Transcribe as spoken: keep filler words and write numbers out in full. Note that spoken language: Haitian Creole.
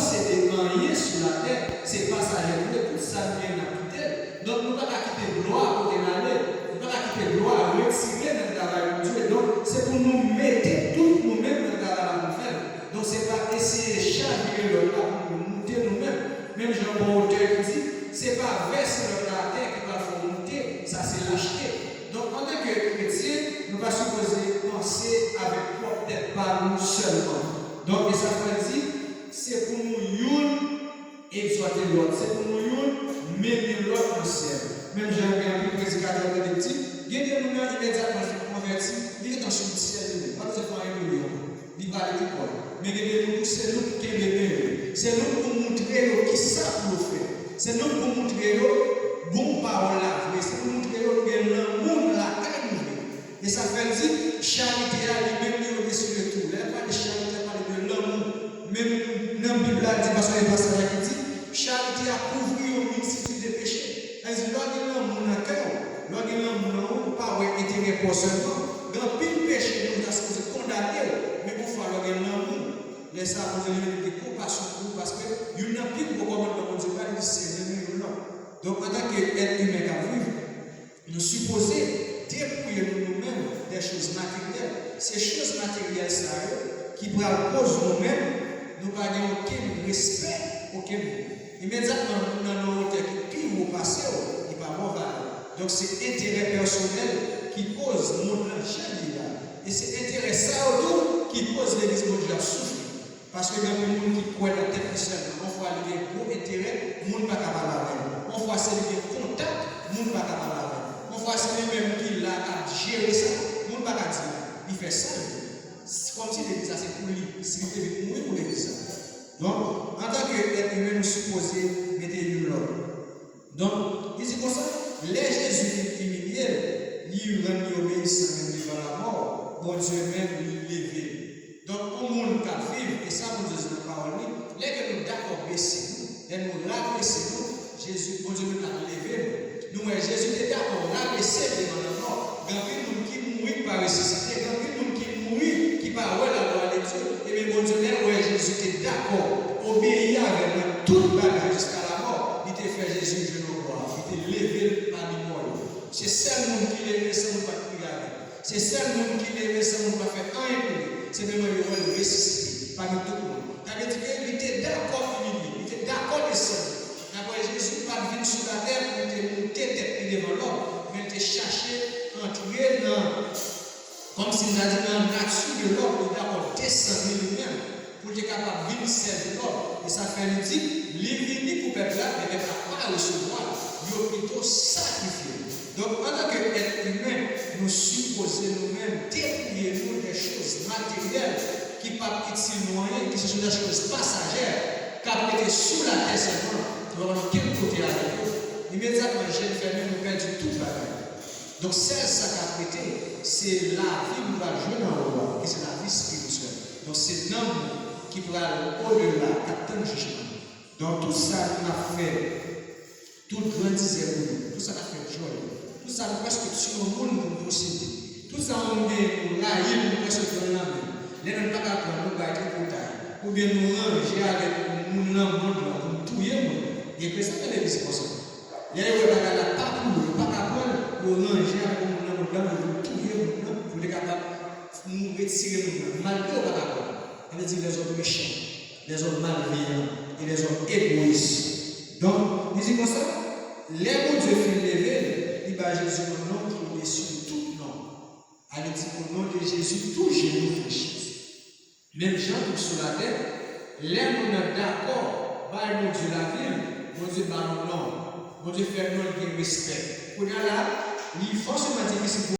posede anyen sou latè, se pasajè nou ye, tout sa nou gen n ap kite l. Donk, nou pa ka kite glwa kote n ale, nou pa ka kite glwa retire nan travay Bondye. Donk, se pou nou mete tout nou menm nan travay la pou n fè l. Donk, se pa eseye chavire lòt la pou nou moute nou menm. Menm jan bon otè ki di, se pa vèse lòt la atè ki pral fè w moute, sa se lachte. Donk, antanke kretyen, nou pa sipoze panse avèk pwòp tèt pa nou sèlman. Donk, e sa fè l di, se pou nou youn egzòte lòt, se pou nou youn mennen lòt nan syèl. Menm jan gen anpil predikatè yo te di, gen de moun nan imedyatman fin konvèti, li gentan sou syèl li menm, pa bezwen fè anyen pou li ankò. Li pale tout kò l. Men gen de moun tou, se nou k kenbe men yo. Se nou k pou montre yo kisa pou yo fè. Se nou k pou montre yo bon pawòl la vre. Se pou montre yo nou gen lanmou nan lakay nou vre. E sa fè l di, charite a li menm li odesi de tou. Lè l pale charite, l pale de lanmou. Men nan Bib la, l di, paske gen pasaj la ki di, charite a kouvri yon miltitid de peche. Sa vle di, lè w gen lanmou nan kè w, lè w gen lanmou nan ou, ou pa wè enterè pa w sèlman. Gen anpil peche moun ta sipoze kondane w, men yon fwa lè w gen lanmou, lè sa a Bondye li menm li gen konpasyon pou ou, paske youn nan pi gwo kòmandman Bondye ba, li di se renmen youn lòt. Donk, antanke èt imen k ap viv, nou sipoze depouye nou nou menm de choz materyèl. Se choz materyèl sa yo ki pral koz nou menm, nou pa gen okenn respè okenn moun. Imedyatman, moun nan nan wotè ki pi wo pase w, li pa ba w valè. Donk, se enterè pèsonèl ki koz mond lan jan l ye la. E se enterè sa yo tou ki koz legliz Bondye ap soufri. Paske gen anpil moun ki kwè nan tèt li sèlman. Yon fwa li gen gwo enterè, moun pa ka pale avè l. Yon fwa se li gen kontak, moun pa ka pale avè l. Yon fwa se li menm ki la ap jere sa, moun pa ka di anyen. Li fè sa l vle. Kòmsi legliz la se pou li. Si li te vin mouri pou legliz la. Donk, antanke èt imen, nou sipoze mete youn lòt. Donk, li di konsa, lè Jezi fin imilye l, li rann li obeyisan menm devan lamò, Bondye menm li leve l. Donk, yon moun k ap viv, e sa Bondye di nan pawòl li, lè ke nou dakò bese nou, lè nou rabese nou, Jezi, Bondye menm l ap leve nou. Nou wè, Jezi te dakò rabese l devan lanmò. Gen anpil moun ki mouri ki pa resisite, gen anpil moun ki mouri ki pa wè la gloire de Dieu. Ebyen, Bondye, lè l wè Jezi te dakò obeyi avè l nan tout bagay jiska lamò, li te fè Jezi jwenn yon glwa, li te leve l pami mò yo. Se sèl moun ki leve san moun pa t kriye avè l. Se sèl moun ki leve san moun pa fè anyen pou li. Se menm jan yo wè l resisite pami tout moun. Sa vle di ke li te dakò imilye, li te dakò desann. N ap wè Jezi pa t vin sou latè pou li te moute tèt li devan lòm, men li te chache antre nan, kòmsi m ta di, nan nati de lòm, li dakò desann li li menm, pou li te kapab vin sèvi lòm. E sa fè li di, li vini pou pèp la, men pèp la pa resevwa l, yo pito sakrifye l. Donk, antanke èt imen, nou sipoze nou menm depouye nou de choz materyèl ki p ap itil nou anyen, ki se sou de choz pasajè, k ap rete sou latè sèlman, nou pa konn okenn kote avèk yo. Imedyatman je n fèmen, nou pèdi tout bagay. Donk, sèl sa k ap rete, se lavi nou pral jwenn anwo a, ki se lavi espirityèl. Donk, se nanm nou ki pral odela, k ap tann jijman. Donk, tout sa n ap fè, tout grandizè pou nou, tout sa n ap fè djòl, tout sa nou prèske tiye yon moun pou n posede, tout sa moun gen nou rayi l, nou prèske pran l nan men l. Lè nou pa ka pran l, nou bay tripotay, oubyen nou ranje avèk moun nan mond lan pou n touye moun nan. Gen kretyen nan legliz konsa. Lè yo wè bagay la pa pou yo, yo pa ka pran l, yo ranje avèk moun nan mond lan pou yo touye moun nan, pou yo te kapab nou retire moun nan, malgre yo pa ka pran l. Sa vle di lèzòm mechan. Lèzòm malveyan e lèzòm egoyis. Donk, li di konsa, lè Bondye fin leve l, li ba Jezi yon non ki odesi de tout non. A vle di, au nom de Jésus, tout genou fléchit. Menm jan tou sou latè, lè moun nan dakò bay Bondye lavi l, Bondye ba l yon non. Bondye fè non l gen respè. Kounye a la, li fòseman difisil pou